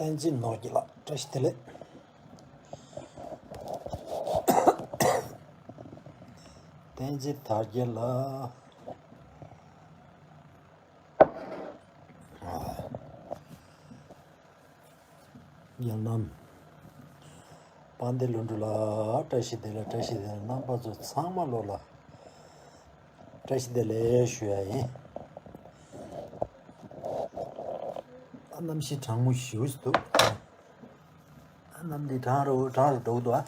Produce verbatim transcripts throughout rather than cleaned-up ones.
བསྟན་འཛིན་ནོར་རྒྱས་ལགས་བཀྲ་ཤིས་བདེ་ལེགས། བསྟན་འཛིན་དར་རྒྱས་ལགས། རྒྱལ་ནམ། དཔལ་ལྡན་ལྷུན་གྲུབ་ལགས་བཀྲ་ཤིས་བདེ་ལེགས། བཀྲ་ཤིས་བདེ་ལེགས། རྣམ་པ་ཚོ་ཚང་མ་ལོ་ལ་བཀྲ་ཤིས་བདེ་ལེགས་ཞུ་ཡ་ཡིན། ཨ། གནམ་གཤིས་གྲང་མོ་ཞེ་པོ་ཅིག་འདུག་ཨ། གནམ་འདི་གྲང་རུ་གྲང་རུ་འགྲོ་གི་འདུག་ཨ།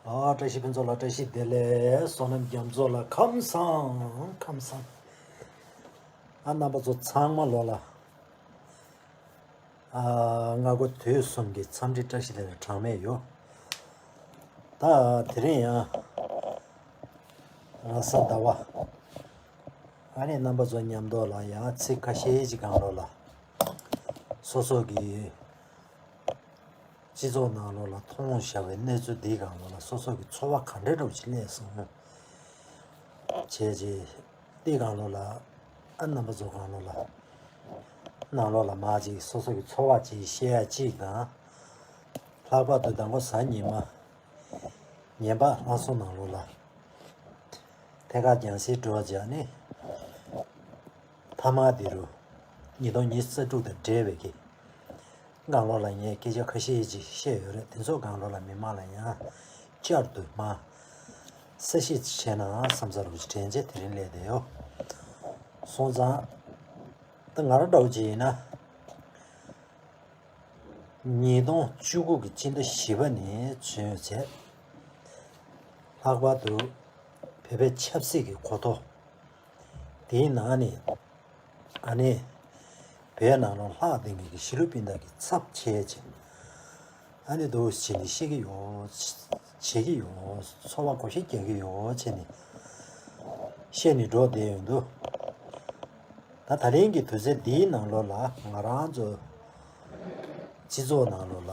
ཨ། བཀྲ་ཤིས་ཕུན་ཚོགས་ལགས་བཀྲ་ཤིས་བདེ་ལེགས། བསོད་ནམས་རྒྱ་མཚོ་ལགས་ཁམས་བཟང་ཁམས་བཟང་། ཨ། རྣམ་པ་ཚོ་ཚང་མ་ལོ་ལ། ཨ། སྔ་དགོང་དུས་གསུམ་གྱི་འཚམས་འདྲི་བཀྲ་ཤིས་བདེ་ལེགས་གྲངས་མེད་ཡོད། ད་དེ་རིང་ཡང་ར་ས་ཟླ་བ་ཨ་ནི་རྣམ་པ་ཚོ་མཉམ་དུ་ལ་ཡང་ཚིག་ཁ་ཤས་ཅིག་སྒང་ལོ་ལ། སོ་སོ་གི་སྤྱི་ཚོགས་ནང་ལོགས་ལ་མཐོང་བཞག་པའི་གནས་ཚུལ་འདིའི་སྒང་ལོགས་ལ་སོ་སོ་གི་ཚོར་བ་ག་འདྲ་འདྲ་བོ་ཅིག་སླེབས་སོང་། བྱས་རྗེས་འདིའི་སྒང་ལོགས་ལ་ཨ་རྣམ་པ་ཚོ་སྒང་ལོགས་ལ་ནང་ལོགས་ལ་མ་ཅིག་སོ་སོ་གི་ཚོར་བ་ཅིག་བཤད་ཡ་གཅིག་དང་། ལྷག་པར་དུ་མདང་དགོང་གཟའ་ཉི་མ་ངན་པ་ལྷ་ས་ནང་ལོགས་ལ་ཐད་ཀར་རྒྱང་སྲིང་འགྲོ་བྱས་ནས། མཐའ་མ་དེ་རུ་ཉིས་སྟོང་ཉི་ཤུ་རྩ་དྲུག་དང་འབྲེལ་བའི་གི་སྒང་ལོགས་ལ་ངས་སྐད་ཆ་ཁ་ཤས་ཅིག་བཤད་ཡོད་རེད། དེ་ཚོ་སྒང་ལོགས་ལ་མི་མང་ལ་ཡང་བསྐྱར་དུ་མ་གསལ་བཤད་བྱས་ན་བསམ་ས་རུ་དྲན་རྗེས་དེ་རིང་སླེབས་བསྡད་ཡོད། སོང་ཙང་ད་ང་རང་འདྲ་བོ་ཅིག་ཡིན་ན། ཉིས་སྟོང་བཅུ་དགུ་གི་སྤྱི་ཟླ་བཞི་པ་ནས་བྱུང་ཡོད་ཚད། ལྷག་པར་དུ་བོད་པའི་ཆབ་སྲིད་ཀྱི་གོ་རྟོགས་དེའི་ནང་ནས་ཨ་ནི་བོད་ནང་ལོགས་ལྷག་ལྡན་གྱི་གཞིས་ལུས་སྤུན་ཟླ་གི་ཚབ་བྱས་ཅིང་ཨ་ནི་འདུག་བྱས་ནས་བཤད་ཀྱི་ཡོད། བྱེད་ཀྱི་ཡོད། ཚོར་བ་བགོ་བཤའ་རྒྱག་གི་ཡོད་བྱས་ནས་བཤད་ནས་འགྲོ་བསྡད་ཡོང་དུས། ད་ད་རིང་གི་དུས་ཚོད་འདིའི་ནང་ལོགས་ལ་ང་རང་ཚོ་སྤྱི་ཚོགས་ནང་ལོགས་ལ་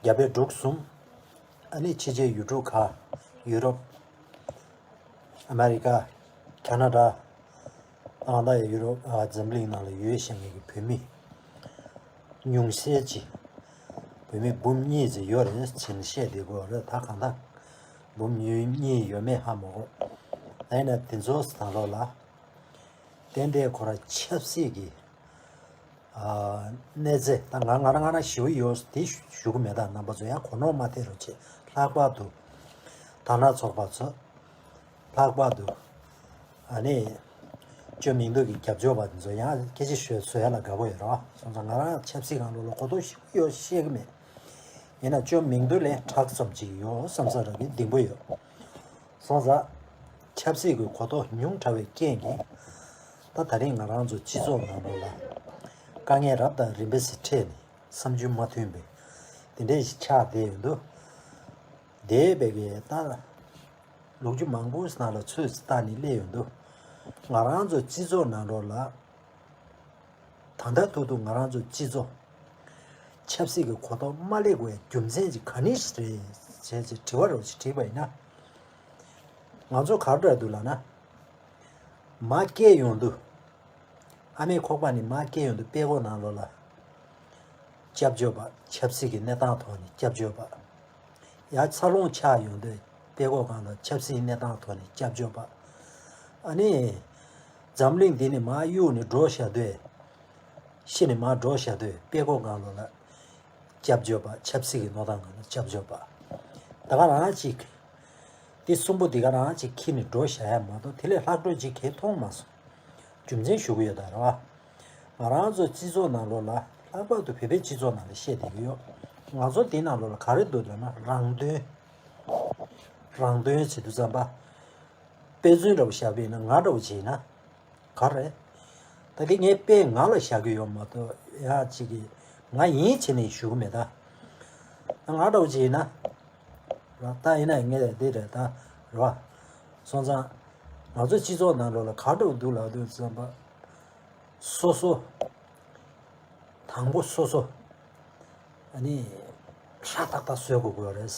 རྒྱ་བལ་འབྲུག་གསུམ། ཨ་ནི་ཕྱི་རྒྱལ་ཡུལ་གྲུ་ཁག་ཡུ་རོབ། ཨ་མེ་རི་ཀ། ཁ་ན་ཌ། ཨ། ད་ཡུ་རོབ། ཨ། འཛམ་གླིང་ནང་ལ་ཡོད་བཞིན་གྱི་བོད་མི་ཉུང་ཤས་ཅིག་བོད་མི་འབུམ་གཉིས་ཙམ་ཡོད་རེད་ཟེར་ནས་བཤད་བསྡད་ཀྱི་ཡོད་རེད། ད་གང་ལྟར་འབུམ་གཉིས་ཡོད་མེད་ཧ་མ་གོ། ད་ཡིན་ན་དེ་ཚོ་ནང་ལོགས་ལ་ཏན་ཏན་ཁོ་རང་ཆབ་སྲིད་ཀྱི་ཨ། གནས་ཚད་ད་ང་ང་རང་ང་རང་ཞུ་གི་ཡོད་དེ་ཞུ་གི་མེད། ད་རྣམ་པ་ཚོ་ཡང་གོ་ནོར་མ་ཐེབས་རོགས་བྱེད། ལྷག་པར་དུ་དར་ནག་ཚོགས་པ་ཚོ། ལྷག་པར་དུ་ཨ་ནི་ཅོ་མིང་ཐོ་གི་རྒྱབ་སྐྱོར་བ་དེ་ཚོ་ཡང་སྐད་ཆ་ཤོད་བཟོ་ཡ་ལ་དགའ་པོ་ཡོད་རོགས། སོང་ཙང་ང་རང་ཆབ་སྲིད་སྒང་ལོགས་ལ་གོ་རྟོགས་ཞིག་ཡོད་ཤེས་ཀྱི་མེད། ཡིན་ན་ཅོ་མིང་ཐོ་ལས་དྲག་ཙམ་ཅིག་ཡོད་བསམ་ས་རག་གི་གདེང་པོ་ཡོད། སོང་ཙང་ཆབ་སྲིད་ཀྱི་གོ་རྟོགས་ཉུང་དྲགས་པའི་རྐྱེན་གྱིས་ད་ད་རིང་ང་རང་ཚོ་སྤྱི་ཚོགས་ནང་ལོགས་ལ་དཀའ་ངལ་རབ་དང་རིམ་པས་འཕྲད་ནས་བསམ་ཚུལ་མ་མཐུན་པའི་དེ་འདྲས་ཤིག་ཆགས་བསྡད་ཡོད་འདུག་དེ་བས་ཀྱི་ད་ལོ་རྒྱུས་མང་པོ་ནང་ལ་ཚོད་བལྟས་ནས་སླེབས་ཡོང་དུས། ང་རང་ཚོ་སྤྱི་ཚོགས་ནང་ལོགས་ལ་ད་ལྟ་ཐུག་ཐུག་ང་རང་ཚོ་སྤྱི་ཚོགས་ཆབ་སྲིད་ཀྱི་གོ་རྟོགས་མ་སླེབས་དགོས་རྒྱུ་མཚན་གྱི་ག་ནས་རེད་ཅེས་དྲི་བ་རོ་ཞིག་དྲིས་པ་ཡིན་ན། ང་ཚོ་ག་རེ་འདུག་ལབ་ན། མ་སྐྱེས་ཡོང་དུས། ཨ་མའི་ཁོག་པ་ནས་མ་སྐྱེས་ཡོང་དུས་དཔྲལ་ཀོ་ནང་ལོགས་ལ་སྐྱབས་བཅོལ་བ། ཆབ་སྲིད་ཀྱི་གནས་སྟངས་ཐོག་ནས་སྐྱབས་བཅོལ་བ། ཡར་འཚར་ལོངས་ཆགས་ཡོང་དུས་དཔྲལ་ཀོ་སྒང་ལ་ཆབ་སྲིད་གནས་སྟངས་ཐོག་ནས་སྐྱབས་བཅོལ་བ། ཨ་ནི་འཛམ་གླིང་འདི་ནས་མར་གཡུགས་ནས་འགྲོ་བཞག་དུས། ཤི་ནས་མར་འགྲོ་བཞག་དུས་དཔྲལ་ཀོ་སྒང་ལོགས་ལ་སྐྱབས་བཅོལ་བ། ཆབ་སྲིད་ཀྱི་མནོ་སྟངས་སྒང་ལ་སྐྱབས་བཅོལ་བ། ད་ག་རང་ཅིག་དེ་གསུམ་པོ་འདི་ག་རང་ཅིག་ཁྱེར་ནས་འགྲོ་བཞག་ཡ་མ་གཏོགས་དེ་ལས་ལྷག་འཕྲོ་ཅིག་གང་ཡང་མཐོང་མ་སོང་། རྒྱུ་མཚན་ཞུ་གི་ཡོད་ད་རེད་བ། ང་རང་ཚོ་སྤྱི་ཚོགས་ནང་ལོགས་ལ་ལྷག་པར་དུ་བོད་པའི་སྤྱི་ཚོགས་ནང་ལ་བཤད་བསྡད་ཀྱི་ཡོད། ང་ཚོ་དེ་ནང་ལོགས་ལ་ག་རེ་འདུག་ལབ་ན་རང་དོན། རང་དོན་བྱེད་དུས་ཙམ་པ། དཔེ་མཚོན་འདྲ་བོ་བཞག་པ་ཡིན་ན་ང་འདྲ་བོ་ཅིག་ཡིན་ན། ག་རེ། ད་དེ་ངས་དཔེ་ང་ལ་བཞག་གི་ཡོད་མ་གཏོགས་ཡ་གཅིག་གིས་ང་ཡིན་བྱས་ནས་ཞུ་གི་མེད་ད། ང་འདྲ་བོ་ཅིག་ཡིན་ན། ར་ད་ཡིན་ན་ངས་འདི་རེད་ད། རེད་བ། སོང་ཙང་། ང་ཚོ་སྤྱི་ཚོགས་ནང་ལོགས་ལ་ག་འདྲ་བོ་འདུག་ལབ་དུས་ཙམ་པ། སོ་སོ། ད་ དང་པོ་སོ་སོ་ཨ་ནི་ཧྲ་ཏག་ཏག་བཟོ་དགོས་ཀྱི་ཡོད་རེད།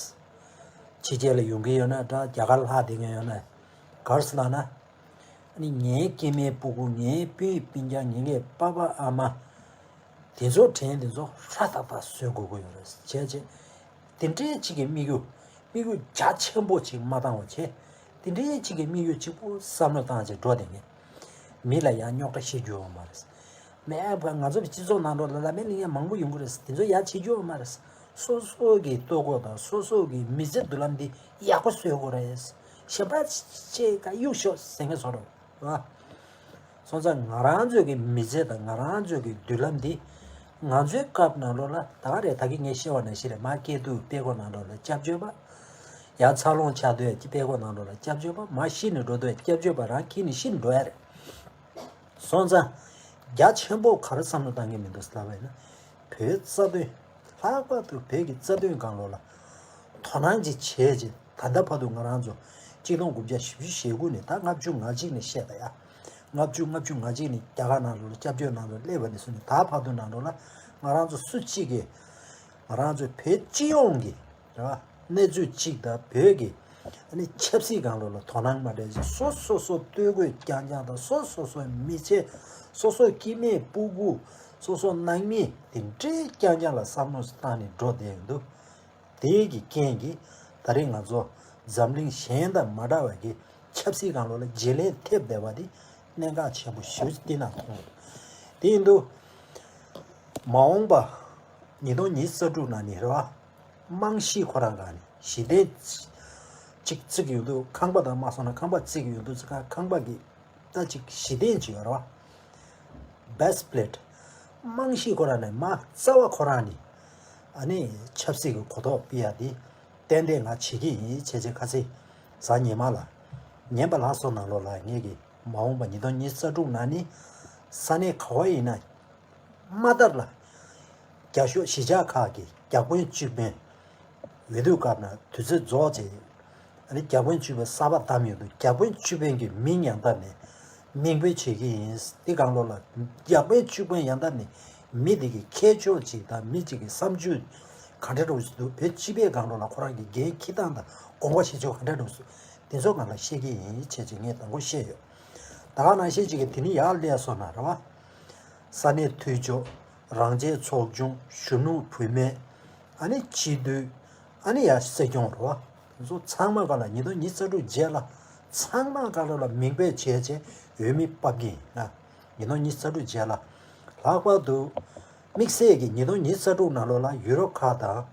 ཕྱི་རྒྱལ་ལ་ཡོང་གི་ཡོད་ན་འདྲ། རྒྱ་གར་ལྷག་བསྡད་མཁན་ཡོད་ན། ག་རེ་ཟེར་ལབ་ན། ཨ་ནི་ངའི་སྐྱེ་དམན་སྤུ་གུ། ངའི་སྤུན་སྤུན་ཀྱག་ངའི་གི་པ་ཕ་ཨ་མ། དེ་ཚོ་དྲན་དེ་ཚོ་ཧྲ་ཏག་ཏག་བཟོ་དགོས་ཀྱི་ཡོད་རེད། བྱས་བྱས། དེ་འདྲའི་གཅིག་གི་དམིགས་ཡུལ། དམིགས་ཡུལ་རྒྱ་ཆེན་པོ་ཅིག་མ་བཏང་བ་བྱས། དེ་འདྲའི་གཅིག་གི་དམིགས་ཡུལ་གཅིག་པུ་བསམ་བློ་བཏང་བྱས་འགྲོ་བསྡད་མཁན། མི་ལ་ཡང་རྙོག་དྲ་བཤད་རྒྱུ་ཡོད་མ་རེད། མེད་པ། ང་ཚོ་སྤྱི་ཚོགས་ནང་ལོགས་ལ་ལབ་མེད་ལབ་མཁན་མང་པོ་ཡོང་གི་རེད། དེ་ཚོ་ཡང་བྱེད་རྒྱུ་ཡོད་མ་རེད། སོ་སོ་གི་ལྟོ་གོས་དང་སོ་སོ་གི་མི་ཚེ་མདུན་ལམ་འདི་ཡག་པོ་བཟོ་དགོས་རེད། གཞན་པ་ཅིག་ག་གཡུག་ཤོག་ཟེར་མཁན་བཟོ་འདྲ་བ། སོང་ཙང་ང་རང་ཚོའི་གི་མི་ཚེ་དང་ང་རང་ཚོའི་གི་མདུན་ལམ་འདི། ང་ཚོའི་སྐབས་ནང་ལོགས་ལ་ད་ག་རེད། ད་གིན་ངས་བཤད་པ་ནང་བཞིན་རེད། མར་སྐྱེས་དུས་དཔྲལ་ཀོ་ནང་ལོགས་ལ་སྐྱབས་བཅོལ་བ། ཡང་འཚར་ལོངས་ཆགས་དུས་དཔྲལ་ཀོ་ནང་ལོགས་ལ་སྐྱབས་བཅོལ་བ། མར་ཤི་ནས་འགྲོ་དུས་སྐྱབས་བཅོལ་བ་རང་འཁྱེར་ནས་ཤི་ནས་འགྲོ་ཡ་རེད། སོང་ཙང་། རྒྱ་ཆེན་པོ་ག་རེ་བསམ་བློ་བཏང་གི་མི་འདུག་ལབ་པ་ཡིན་ན། བོད་རྩ་དོན། ལྷག་པར་དུ་བོད་ཀྱི་རྩ་དོན་སྒང་ལོགས་ལ་དོ་སྣང་ཅིག་བྱས་རྗེས། ད་ལྟ་བར་དུ་ང་རང་ཚོ་གཅིག་སྟོང་དགུ་བརྒྱ་བཞི་བཅུ་ཞེ་དགུ་ནས། ད་ལྔ་བཅུ་ང་གཅིག་ནས་བཤད་པ་ཡ། ལྔ་བཅུ། ལྔ་བཅུ་ང་གཅིག་ནས་རྒྱ་གར་ནང་ལོགས་ལ་སྐྱབས་བཅོལ་ནང་ལོགས་སླེབས་པ་ནས་བཟུང་ནས་ད་བར་དུ་ནང་ལོགས་ལ་ང་རང་ཚོ་སུ་གཅིག་གིས་ང་རང་ཚོ་བོད་སྤྱི་ཡོངས་ཀྱི་རེད་བ། གནས་ཚུལ་གཅིག་དང་བོད་ཀྱི་ཨ་ནི་ཆབ་སྲིད་སྒང་ལོགས་ལ་དོ་སྣང་མ་སྤྲད་ཅིག་སོ་སོ་སོ་ལྟོ་གོས་རྐྱང་རྐྱང་དང་། སོ་སོ་སོའི་མི་ཚེ། སོ་སོ་སྐྱེ་དམན་སྤུ་གུ། སོ་སོ་ནང་མི། དེ་འདྲའི་རྐྱང་རྐྱང་ལ་བསམ་བློ་བཏང་ནས་འགྲོ་བསྡད་ཡོང་དུས། དེའི་གི་རྐྱེན་གྱིས་ད་རེས་ང་ཚོ་འཛམ་གླིང་གཞན་དང་མ་འདྲ་བའི་གི་ཆབ་སྲིད་སྒང་ལོགས་ལ་བརྗེ་ལེན་ཐེབས་བསྡད་པ་འདི་གནད་འགག་ཆེན་པོ་ཞེ་པོ་ཅིག་འདི་ན་མཐོང་། དེ་ཡིན་དུས། མ་འོངས་པ་ཉིས་སྟོང་ཉི་ཤུ་རྩ་དྲུག་ནང་ནས་རེད་བ། རྨང་གཞི་ཁོ་རང་སྒང་ནས་གཞི་རྟེན་ཅིག་བརྩིགས་ཡོང་དུས། ཁང་པ་དང་མ་སོང་ན་ཁང་པ་བརྩིགས་ཡོང་དུས་ཙི་ག་ཁང་པ་གི་ད་ཅིག་གཞི་རྟེན་ཅིག་ཡོད་རེད་བ། བེ་སི་པི་ལེ་ཊི། རྨང་གཞི་ཁོ་རང་ནས། མ་རྩ་བ་ཁོ་རང་ནས་ཨ་ནི་ཆབ་སྲིད་ཀྱི་གོ་རྟོགས་སྤེལ་ཡ་དེ་ཏན་ཏན་ང་བྱེད་ཀྱི་ཡིན། བྱས་བྱས་ཁ་སང་གཟའ་ཉི་མ་ལ་ཉན་པ་ལྷ་གསོལ་ནང་ལོགས་ལ་ངེད་ཀྱི་མ་འོངས་པ་ཉིས་སྟོང་ཉི་ཤུ་རྩ་དྲུག་ནང་ནས་ས་གནས་ག་བ་ཡིན་ན། མ་མཐར་ལ་རྒྱ་ཤོག་གཞིས་ཆགས་ཁག་གི་བརྒྱ་དཔོན་བཅུ་དཔོན། འོས་བསྡུ་སྐབས་ན་དུས་ཚོད་རྫོགས་རྗེས། ཨ་ནི་བརྒྱ་དཔོན་བཅུ་དཔོན་གསར་པ་བདམས་ཡོང་དུས། བརྒྱ་དཔོན་བཅུ་དཔོན་གྱི་མིང་ཡང་བཏབ་ནས་མིང་འབོད་བྱེད་ཀྱི་ཡིན། དེ་སྒང་ལོགས་ལ་བརྒྱ་དཔོན་བཅུ་དཔོན་ཡང་བཏབ་ནས་མི་དེ་གི་ཁྱད་ཆོས་ཅིག་དང་། མི་གཅིག་གི་བསམ་ཚུལ་ག་འདྲ་འདྲ་བོ་ཞིག་འདུག་བོད་སྤྱི་པའི་སྒང་ལོགས་ལ་ཁོ་རང་གི་འགན་འཁྱེར་སྟངས་དང་དགོངས་པ་བཞེས་ཕྱོགས་ག་འདྲ་འདྲ་བོ་ཞིག་དེ་ཚོ་སྒང་ལ་བཤད་ཀྱི་ཡིན། བྱས་བྱས་ངས་དང་པོ་བཤད་ཡོད། ད་ག་ནང་བཞིན་ཅིག་གི་དེ་ནས་ཡར་སླེབས་སོང་ན་རེད་བ། ས་གནས་འཐུས་ཚབ། རང་བཙན་ཚོགས་ཆུང་། གཞོན་ནུ་བུད་མེད། ཨ་ནི་སྤྱི་འཐུས། ཨ་ནི་ཡང་སྲིད་སྐྱོང་རེད་བ། དེ་ཚོ་ཚང་མ་སྒང་ལ་ཉིས་སྟོང་ཉི་ཤུ་རྩ་དྲུག་རྗེས་ལ་ཚང་མ་སྒང་ལ་མིང་འབོད་བྱས་བྱས་འོས་མི་ཕབ་ཀྱི་ཡིན་ན། ཉིས་སྟོང་ཉི་ཤུ་རྩ་དྲུག་རྗེས་ལ། ལྷག་པར་དུ་དམིགས་བསལ་གྱི་ཉིས་སྟོང་ཉི་ཤུ་རྩ་དྲུག་ནང་ལོགས་ལ་ཡུ་རོབ་ཁག་དང་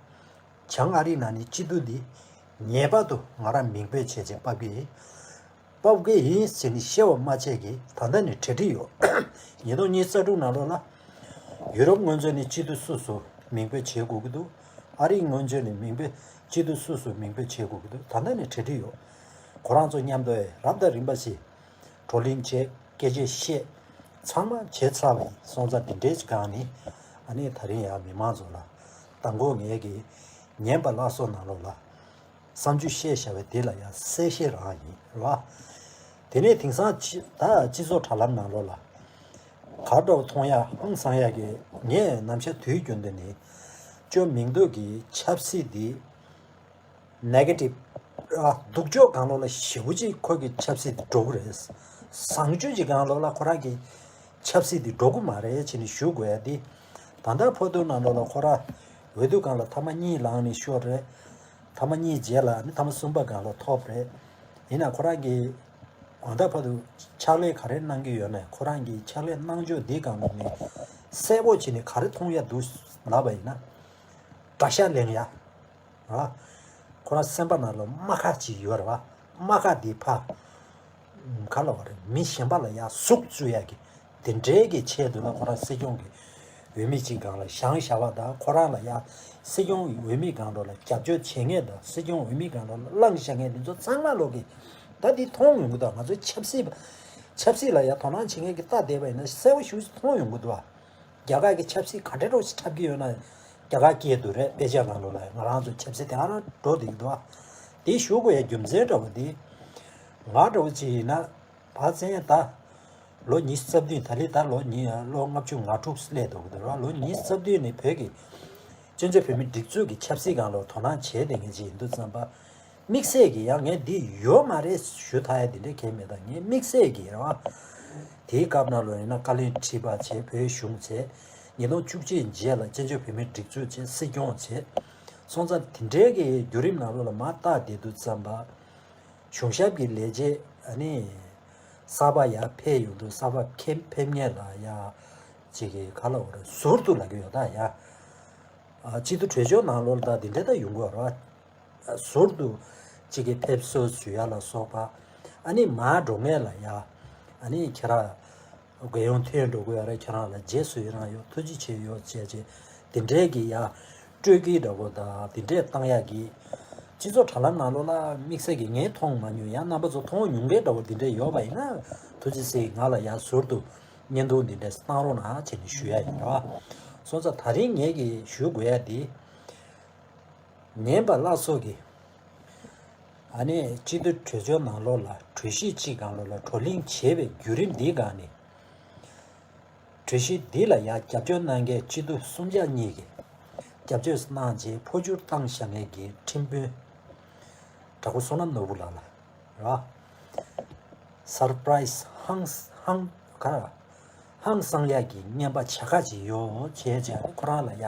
བྱང་ཨ་རི་ནང་ནས་སྤྱི་འཐུས་འདི་ངེས་པར་དུ་ང་རང་མིང་འབོད་བྱས་བྱས་ཕབ་ཀྱི་ཡིན། ཕབ་ཀྱི་ཡིན་ཟེར་ནས་བཤད་པ་མ་བྱས་ཀྱི་ད་ལྟ་ནས་གྲ་སྒྲིག་ཡོད། ཉིས་སྟོང་ཉི་ཤུ་རྩ་དྲུག་ནང་ལོགས་ལ་ཡུ་རོབ་སྔོན་ཚོད་ནས་སྤྱི་འཐུས་སུ་སུ་མིང་འབོད་བྱེད་དགོས་ཀྱི་འདུག་ཨ་རི་སྔོན་ཚོད་ནས་མིང་འབོད། སྤྱི་འཐུས་སུ་སུ་མིང་འབོད་བྱེད་དགོས་ཀྱི་འདུག་ད་ལྟ་ནས་གྲ་སྒྲིག་ཡོད། ཁོ་རང་ཚོ་མཉམ་དུ་རབ་དང་རིམ་པ་བཞིན་བགྲོ་གླེང་བྱས། སྐད་ཆ་བཤད། ཚང་མ་བྱས་ཚར་བ་ཡིན། སོང་ཙང་འདི་འདྲའི་སྒང་ནས་ཨ་ནི་ད་རིང་ཡང་མི་མང་ཚོ་ལ་མདང་དགོང་ངེད་ཀྱིས་ཉན་པ་ལྷ་གསོལ་ནང་ལོགས་ལ་བསམ་ཚུལ་བཤད་བཞག་པ་དེ་ལ་ཡང་གསལ་བཤད་རང་ཡིན་རེད་བ། དེ་ནས་དེང་སང་ཅི་ད་སྤྱི་ཚོགས་དྲ་ལམ་ནང་ལོགས་ལ་ག་འདྲ་བོ་མཐོང་ཡ་ཧང་སང་ཡ་གི། ངས་ནམ་ཞར་དུས་རྒྱུན་དུ་ནས་ཅོ་མིང་འདོགས་ཀྱི་ཆབ་སྲིད་འདི་ནེ་གེ་ཊིབ། ཨ། སྡུག་ཕྱོགས་སྒང་ལོགས་ལ་ཞེ་པོ་ཅིག་ཁོ་གི་ཆབ་སྲིད་འདི་འགྲོ་གི་རེད། བཟང་སྤྱོད་ཀྱི་སྒང་ལོགས་ལ་ཁོ་རང་གི་ཆབ་སྲིད་འདི་འགྲོ་གི་མ་རེད་བྱས་ནས་ཞུ་དགོས་ཡ་འདི། ད་ལྟ་བར་དུ་ནང་ལོགས་ལ་ཁོ་རང་འོས་བསྡུ་སྒང་ལ་ཐེངས་མ་གཉིས་ལངས་ནས་ཤོར་རེད། ཐེངས་མ་གཉིས་རྗེས་ལ་ནི་ཐེངས་མ་གསུམ་པ་སྒང་ལ་ཐོབ་རེད། ཡིན་ན་ཁོ་རང་གི་ད་ལྟ་བར་དུ་ཕྱག་ལས་ག་རེ་གནང་གི་ཡོད་ན། ཁོ་རང་གི་ཕྱག་ལས་གནང་ཕྱོགས་འདི་སྒང་ལོགས་ནས་གསལ་པོ་བྱས་ནས་ག་རེ་མཐོང་ཡ་འདུག་ལབ་པ་ཡིན་ན། དགྲ་ཤ་ལེན་ཡ། ར། ཁོ་རང་སེམས་པ་ནང་ལ་རྨ་ཁ་ཅིག་ཡོད་རེད་བ། རྨ་ཁ་འདི་ཕར་ག་ལབ་དགོས་རེད། མི་གཞན་པ་ལ་ཡར་ཟུག་བཙུགས་ཡག་གི་དེ་འདྲའི་གི་ཆེད་དུ་ལ་ཁོ་རང་སྲིད་སྐྱོང་གི་འོས་མི་གཅིག་སྒང་ལ་བཞེངས་བཞག་པ་དང་། ཁོ་རང་ལ་ཡར་སྲིད་སྐྱོང་འོས་མི་སྒང་ལོགས་ལ་རྒྱབ་སྐྱོར་བྱེད་མཁན་དང་སྲིད་སྐྱོང་འོས་མི་སྒང་ལོགས་ལ་བླངས་བཞག་མཁན་དེ་ཚོ་ཚང་མ་ལོག་གི་ད་འདི་མཐོང་ཡོང་གི་འདུག་ང་ཚོ་ཆབ་སྲིད་པ། ཆབ་སྲིད་ལ་ཡར་དོ་སྣང་བྱེད་མཁན་གྱི་ལྟ་བསྡད་པ་ཡིན་ན་གསལ་པོ་ཞེ་པོ་ཅིག་མཐོང་ཡོང་གི་འདུག་བ། རྒྱ་གར་གྱི་ཆབ་སྲིད་ག་འདྲ་འདྲ་བོ་ཞིག་འཁྲབ་ཀྱི་ཡོད་ན། རྒྱ་གར་སྐད་དུ་རེད། དཔེ་ཆ་ནང་ལོགས་ལ་ང་རང་ཚོ་ཆབ་སྲིད་དེ་ག་རང་འགྲོ་བསྡད་ཀྱི་འདུག་ཨ། དེ་ཞུ་དགོས་ཡ་རྒྱུ་མཚན་འདྲ་བོ་དེ། ང་འདྲ་བོ་ཅིག་ཡིན་ན་ཕར་ཚུར་ད་ ལོ་ཉི་ཤུ་རྩ་བདུན། ད་ལི་ད་ལོ་ཉི་ལོ་ལྔ་བཅུ་ང་དྲུག་སླེབས་འདུག་འདུག་ར། ལོ་ཉི་ཤུ་རྩ་བདུན་ནས་བོད་ཀྱི་བཙན་བྱོལ་བོད་མིའི་སྒྲིག་འཛུགས་ཀྱི་ཆབ་སྲིད་སྒང་ལ་དོ་སྣང་བྱས་བསྡད་མཁན་ཅིག་ཡིན་དུས་ཙམ་པ། དམིགས་བསལ་གྱི་ཡང་ངས་འདི་ཡོད་མ་རེད་ཞུ་ཐག་ཡ་འདི་འདྲའི་གལ་མེད། ད་ངས་དམིགས་བསལ་གྱི་རེད་བ། དེའི་སྐབས་ནང་ལོགས་ཡིན་ན་བཀའ་བློན་ཁྲི་པ་བྱས། བོད་གཞུང་བྱས། ཉིས་སྟོང་བཅུ་གཅིག་རྗེས་ལ་བཙན་བྱོལ་བོད་མིའི་སྒྲིག་འཛུགས་བྱས། སྲིད་སྐྱོང་བྱས། སོང་ཙང་དེ་འདྲའི་གི་བརྒྱུད་རིམ་ནང་ལོགས་ལ་མར་བལྟས་བསྡད་དུས་ཙམ་པ། གཞུང་ཞབས་ཀྱི་ལས་བྱེད་ཨ་ནི་གསར་པ་ཡར་ཕེབས་ཡོང་དུས། གསར་པ་ཁེ་ཕེབས་མཁན་ལ་ཡ་ཅིག་གི་ག་ལ་འོ་རེད། ཟུར་དུ་ལབ་ཀྱི་ཡོད་ད་ཡ། ཨ། སྤྱི་འཐུས་གྲོས་ཆོད་ནང་ལོགས་ལ་ད་འདི་འདྲ་ད་ཡོང་གི་ཡོད་རེད། ཟུར་དུ་ཅིག་གི་ཕེབས་བསུ་ཞུ་ཡ་ལ་སོགས་པ། ཨ་ནི་མར་འགྲོ་མཁན་ལ་ཡ། ཨ་ནི་ཁྱེད་རང་རྒྱལ་ཡོངས་ཐོན་འགྲོ་དགོས་ཡ་རེད། ཁྱེད་རང་ལ་རྗེས་སུ་ཡི་རང་ཡོད། ཐུགས་རྗེ་ཆེ་ཡོད་བྱས་བྱས། དེ་འདྲའི་གི་ཡ་སྤྲོད་སྐུལ་འདྲ་བོ་དང་དེ་འདྲས་བཏང་ཡག་གི། སྤྱི་ཚོགས་དྲ་ལམ་ནང་ལོགས་ལ་དམིགས་བསལ་གྱི་ངས་མཐོང་མ་མྱོང་། ཡང་རྣམ་པ་ཚོ་མཐོང་མྱོང་མཁན་འདྲ་བོ་དེ་འདྲས་ཡོད་པ་ཡིན་ན། ཐུགས་རྗེ་ཆེ། ང་ལ་ཡང་ཟུར་དུ་བརྙན་ཐུང་འདི་འདྲས་བཏང་རོགས་གནང་བྱས་ནས་ཞུ་ཡ་ཡིན་རོ། སོང་ཙང་ད་རིང་ངས་ཀྱི་ཞུ་དགོས་ཡ་འདི། ཉན་པ་སླར་གསོ་གི་ཨ་ནི་སྤྱི་འཐུས་གྲོས་ཆོད་ནང་ལོགས་ལ། གྲོས་གཞི་གཅིག་སྒང་ལོགས་ལ་བགྲོ་གླེང་བྱས་པའི་བརྒྱུད་རིམ་འདིའི་སྒང་ནས། གྲོས་གཞི་འདི་ལ་ཡང་རྒྱབ་སྐྱོར་གནང་མཁན་སྤྱི་འཐུས་གསུམ་ཆ་གཉིས་ཀྱིས་རྒྱབ་སྐྱོར་གནང་རྗེས་འཕོ་འགྱུར་བཏང་བཞག་མཁན་གྱི་ཁྲིམས་དཔོན་དྲག་པོ་བསོད་ནམས་ནོར་བུ་ལགས་ལ་ར། སར་པ་རའི་སི་ཧང་ཧང་ག་ར་ཧང་སང་ཡག་གི་རྔན་པ་བྱ་དགའ་ཅིག་ཡོད་བྱས་བྱས། ཁོ་རང་ལ་ཡ་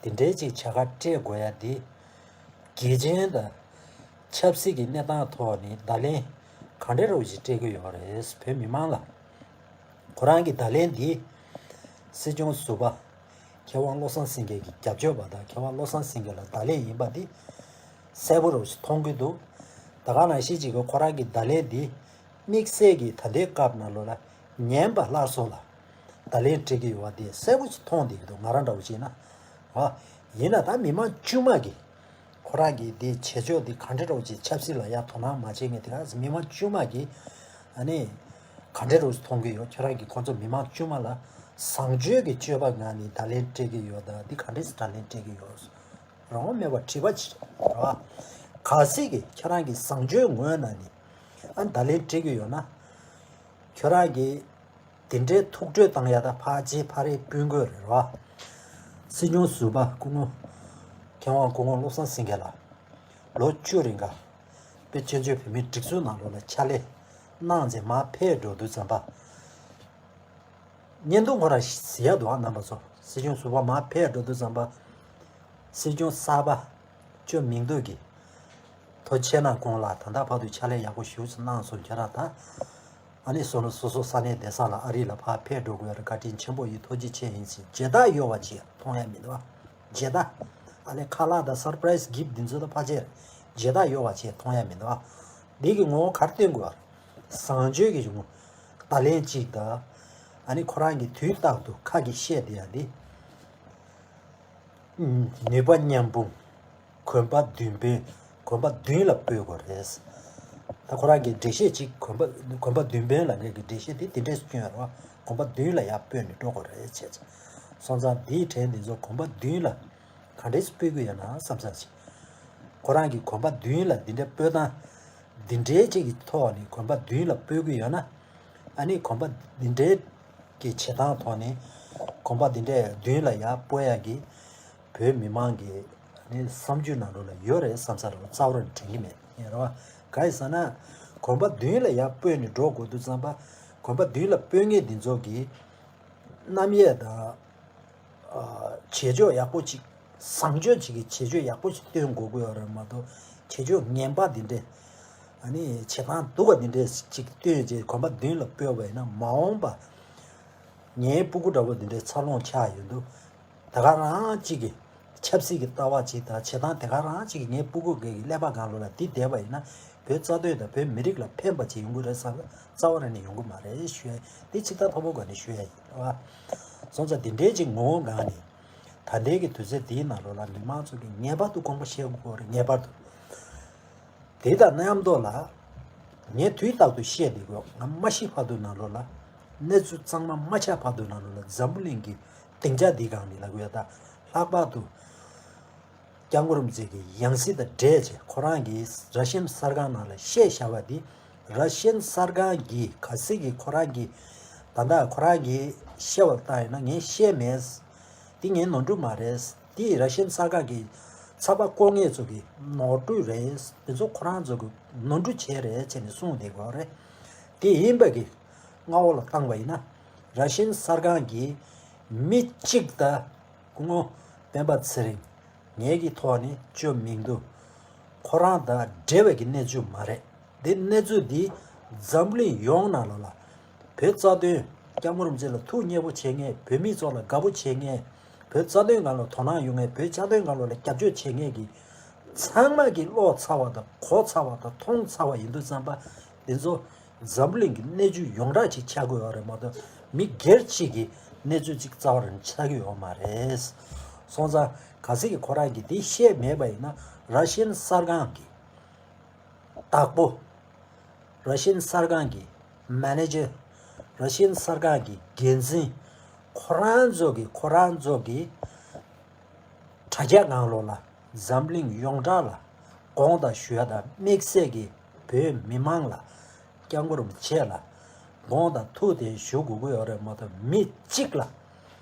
དེ་འདྲའི་ཅིག་བྱ་དགའ་སྤྲད་དགོས་ཡ་འདི། གལ་ཆེན་དང་ཆབ་སྲིད་ཀྱི་གནས་སྟངས་ཐོག་ནས་བརྡ་ལན་གང་འདྲ་རོགས་ཅིག་སྤྲད་ཀྱི་ཡོད་རེད། བོད་མི་མང་ལ་ཁོ་རང་གི་བརྡ་ལན་འདི་སྲིད་སྐྱོང་ཟུར་པ་མཁས་དབང་བློ་བཟང་སེང་གེ་གི་རྒྱབ་སྐྱོར་པ་དང་མཁས་དབང་བློ་བཟང་སེང་གེ་ལ་བརྡ་ལན་ཡིན་པ་འདི་གསལ་པོ་རོགས་ཅིག་མཐོང་གི་འདུག་ད་ག་ནང་བཞིན་ཅིག་གི་ཁོ་རང་གི་བརྡ་ལན་འདི་དམིགས་བསལ་གྱི་ད་ལྟའི་སྐབས་ནང་ལོགས་ལ་ཉན་པ་སླར་གསོ་ལ་བརྡ་ལན་སྤྲད་ཀྱི་ཡོད་པ་འདི་གསལ་པོ་ཅིག་མཐོང་བསྡད་ཀྱི་འདུག་ང་རང་འདྲ་བོ་བྱས་ན། ཨ། ཡིན་ན་ད་མི་མང་དཀྱུས་མ་གི་ཁོ་རང་གི་འདི་བྱེད་ཕྱོགས་འདི་ག་འདྲ་འདྲ་བོ་ཅིག་ཆབ་སྲིད་ལ་ཡ་དོ་སྣང་མ་བྱེད་མཁན་དེ་ག་མི་མང་དཀྱུས་མ་གི་ཨ་ནི་ག་འདྲ་འདྲ་བོ་ཅིག་མཐོང་གི་ཡོད། ཁྱོད་རང་གིས་ཁོ་ཚོ་མི་མང་དཀྱུས་མ་ལ་བཟང་སྤྱོད་ཀྱི་སྤྱོད་པ་ངང་ནས་བརྡ་ལན་སྤྲད་ཀྱི་ཡོད་ད། འདི་ག་འདྲ་ཞིག་བརྡ་ལན་སྤྲད་ཀྱི་ཡོད། རང་དབང་མེད་པར་དྲི་བ་ཅིག་རེད་བ། གལ་སྲིད་ཀྱི་ཁྱོད་རང་གིས་བཟང་སྤྱོད་ངོས་ནས་ནི་ཨ་བརྡ་ལན་སྤྲད་ཀྱི་ཡོད་ན། ཁྱོད་རང་གིས་དེ་འདྲའི་ཐུགས་ཁྲོ་བཏང་ཡ་ད་ཕལ་ཆེར་ཕ་རེ་སྤུན་དགོས་རེད་བ། སྲིད་སྐྱོང་ཟུར་པ་སྐུ་ངོ་མཁས་དབང་སྐུ་ངོ་བློ་བཟང་སེང་གེ་ལགས་ལོ་བཅུ་རིང་ག་དཔེ་བཙན་བྱོལ་བོད་མིའི་སྒྲིག་འཛུགས་ནང་ལོགས་ལ་ཕྱག་ལས་གནང་རྗེས་མར་ཕེབས་འགྲོ་དུས་ཙམ་པ། བརྙན་ཐུང་ཁོ་རང་གཟིགས་ཡ་འདུག་ཨ་རྣམ་པ་ཚོ། སྲིད་སྐྱོང་ཟུར་པ་མར་ཕེབས་འགྲོ་དུས་ཙམ་པ། སྲིད་སྐྱོང་གསར་པ་ཅོ་མིང་འདུག་གི། ཐུགས་རྗེ་ཆེ་གནང་། ཁོང་ལ་ད་ལྟ་བར་དུ་ཕྱག་ལས་ཡག་པོ་ཞེ་པོ་ཅིག་གནང་སོང་། ཁྱེད་རང་ད་ཨ་ནི་སོ་སོ་སོ་སོ་ས་གནས་བསྡད་ས་ལ་ཨ་རི་ལ་ཕར་ཕེབས་འགྲོ་དགོས་རེད། བཀའ་དྲིན་ཆེན་པོ་ཡིན། ཐུགས་རྗེ་ཆེ་ཡིན་ཟེར། མཇལ་དར་ཡོད་པ་ཅིག་མཐོང་ཡ་མི་འདུག་ཨ། མཇལ་དར་ཨ་ནི་ཁ་ལག་དང་སར་པ་རའི་སི་གིཕ་འདི་ཚོ་ད་ཕལ་ཆེར་མཇལ་དར་ཡོད་པ་ཅིག་མཐོང་ཡ་མི་འདུག་ཨ། འདི་གི་ངོ་བོ་ག་རེ་སྟོན་དགོས་རེད། བཟང་སྤྱོད་ཀྱི་ངོ་བོ། བརྡ་ལན་གཅིག་དང་། ཨ་ནི་ཁོ་རང་གིས་དུས་རྟག་ཏུ་ཁ་གིས་བཤད་བསྡད་ཡ་འདི། ནུས་པ་མཉམ་སྤུངས། གོམ་པ་མདུན་སྤོས། གོམ་པ་མདུན་ལ་སྤོ་དགོས་རེད། ད་ཁོ་རང་གི་འགྲེལ་བཤད་ཅིག་གོམ་པ་གོམ་པ་མདུན་སྤོས་ལབ་མཁན་གྱི་འགྲེལ་བཤད་དེ་དེ་འདྲས་སྐྱོན་རོ། གོམ་པ་མདུན་ལ་ཡར་སྤོས་ནས་འགྲོ་དགོས་རེད་བྱས་ཙང་། སོང་ཙང་འདིའི་གྲས་འདི་ཚོ་གོམ་པ་མདུན་ལ་ག་འདྲས་སྤོ་གི་ཡོད་ན་བསམ་བསམ་ཞིག་ཁོ་རང་གིས་གོམ་པ་མདུན་ལ་འདི་འདྲས་སྤོ་སྟངས། འདི་འདྲའི་ཅིག་གི་ཐོག་ནས་གོམ་པ་མདུན་ལ་སྤོ་གི་ཡོད་ན། ཨ་ནི་གོམ་པ་འདི་འདྲའི་གི་བྱེད་སྟངས་ཐོག་ནས་གོམ་པ་འདི་འདྲའི་མདུན་ལ་ཡར་སྤོ་ཡག་གི་བོད་མི་མང་གི་ཨ་ནི་བསམ་ཚུལ་ནང་ལོགས་ལ་ཡོད་རེད་བསམ་ས་རེད། རྩ་བ་རང་དྲན་གི་མེད། ཡིན་རེད་བ། གང་ཡིན་ཟེར་ན། གོམ་པ་མདུན་ལ་ཡར་སྤོས་ནས་འགྲོ་དགོས་དུས་ཙམ་པ། གོམ་པ་མདུན་ལ་སྤོ་མཁན་འདི་ཚོ་གི་རྣམ་དབྱེ་དང་། བྱེད་ཕྱོགས་ཡག་པོ་ཅིག་བཟང་སྤྱོད་ཅིག་གི་བྱེད་ཕྱོགས་ཡག་པོ་ཞིག་སྟོན་དགོས་ཀྱི་ཡོད་རེད་མ་གཏོགས། བྱེད་ཕྱོགས་ངན་པ་འདི་འདྲས། ཨ་ནི་བྱེད་སྟངས་སྡུག་པ་འདི་འདྲས་ཅིག་སྟོན་རྗེས་གོམ་པ་མདུན་ལ་སྤོས་པ་ཡིན་ན། མ་འོངས་པ་ངའི་སྤུ་གུ་འདྲ་པོ་འདི་འདྲས་འཚར་ལོངས་ཆགས་ཡོང་དུས། ད་ག་རང་ཅིག་གི་ཆབ་སྲིད་ཀྱི་ལྟ་བ་ཅིག་དང་བྱེད་སྟངས་དེ་ག་རང་ཅིག་གི་ངའི་སྤུ་གུ་འགའ་གི་ཀླད་པ་སྒང་ལོགས་ལ་འདི་བསྡད་པ་ཡིན་ན། བོད་རྩ་དོན་དང་བོད་མི་རིགས་ལ་ཕན་པ་ཅིག་ཡོང་གི་རེད་བསམ་རྩ་བ་རང་ནས་ཡོང་གི་མ་རེད་ཞུ་ཡ་ཡིན། འདི་ཕྱི་ལྟར་མཐོ་པོ་སྒང་ནས་ཞུ་ཡ་ཡིན། རེད་བ། སོང་ཙང་འདི་འདྲའི་ཅིག་ངོ་བོ་སྒང་ནས་ད་ལྟའི་གི་དུས་ཚོད་འདིའི་ནང་ལོགས་ལ་མི་མང་ཚོ་གིས་ངེས་པར་དུ་དགོངས་པ་བཞེས་དགོས་རེད། ངེས་པར་དུ། དེ་དང་མཉམ་དུ་ལ། ངས་དུས་རྟག་ཏུ་བཤད་བསྡད་དགོས། ང་མ་ཤི་བར་དུ་ནང་ལོགས་ལ། གནས་ཚུལ་གཙང་མ་མ་ཆགས་བར་དུ་ནང་ལོགས་ལ། འཛམ་བུ་གླིང་གི་སྡིངས་ཆ་འདི་སྒང་ནས་ལབ་དགོས་ཡ་ད། ལྷག་པར་དུ་སྐྱབས་མགོན་རིན་པོ་ཆེ་གི་ཡང་སྲིད་དང་འབྲེལ་བྱས་ཁོ་རང་གིས་ར་ཤན་གསར་ཁང་ནང་ལ་བཤད་བཞག་པ་འདི། ར་ཤན་གསར་ཁང་གིས་གལ་སྲིད་ཀྱི་ཁོ་རང་གི་ ད་ལྟ་ཁོ་རང་གིས་བཤད་པ་ལྟར་ཡིན་ན་ངས་བཤད་མེད། འདི་ངའི་ནོར་འཁྲུལ་མ་རེད། འདི་ར་ཤན་གསར་ཁང་གི་ཚགས་པར་བཀོད་མཁན་ཚོ་གི་ནོར་འཁྲུལ་རེད། དེ་ཚོ་ཁོ་རང་ཚོ་གི་ནོར་འཁྲུལ་བྱས་རེད་བྱས་ནས་གསུངས་བསྡད་ཀྱི་ཡོད་རེད། དེ་ཡིན་པ་གི་མངའ་འོག་ལ་བཏང་པ་ཡིན་ན་ར་ཤན་གསར་ཁང་གི་མི་གཅིག་དང་སྐུ་ངོ་སྤེན་པ་ཚེ་རིང་། ངེད་ཀྱི་ཐོག་ནས་བཅོས་མིན་འདུག་ཁོ་རང་དང་འབྲེལ་བའི་གི་གནས་ཚུལ་མ་རེད། འདི་གནས་ཚུལ་འདི་འཛམ་གླིང་ཡོངས་ནང་ལོགས་ལ་བོད་རྩ་དོན་སྐྱབས་མགོན་རིན་པོ་ཆེ་ལ་ཐུགས་མཉེས་པོ་བྱེད་མཁན། བོད་མི་ཚོ་ལ་དགའ་པོ་བྱེད་མཁན། བོད་རྩ་དོན་སྒང་ལ་དོ་སྣང་ཡོད་མཁན། བོད་རྩ་དོན་སྒང་ལ་རྒྱབ་སྐྱོར་བྱེད་མཁན་གྱི་ཚང་མ་གི་བློ་ཚ་བ་དང་གོ་ཚ་བ་དང་མཐོང་ཚ་བ་ཡིན་དུས་ཙམ་པ། འདི་ཚོ་འཛམ་གླིང་གི་གནས་ཚུལ་ཡོངས་གྲགས་ཅིག་ཆགས་ཀྱི་ཡོད་རེད་མ་གཏོགས། མི་སྒེར་གཅིག་གི་གནས་ཚུལ་ཅིག་རྩ་བ་རང་ཆགས་ཀྱི་ཡོད་མ་རེད། སོང་ཙང་གལ་སྲིད་ཀྱི་ཁོ་རང་གིས་འདི་བཤད་མེད་པ་ཡིན་ན། ར་ཤན་གསར་ཁང་གི་བདག་པོ། ར་ཤན་གསར་ཁང་གི་མེ་ནེ་ཇར། ར་ཤན་གསར་ཁང་གི་འགན་འཛིན། ཁོ་རང་ཚོ་གི་ཁོ་རང་ཚོ་གི་དྲ་རྒྱ་ནང་ལོགས་ལ་འཛམ་གླིང་ཡོངས་གྲགས་ལ་དགོངས་དག་ཞུ་ཡ་དང་། དམིགས་བསལ་གྱི་བོད་མི་མང་ལ། སྐྱབས་མགོན་རིན་པོ་ཆེ་ལ་དགོངས་དག་ཐུགས་བདེན་ཞུ་དགོས་ཀྱི་ཡོད་རེད་མ་གཏོགས། མི་གཅིག་ལ།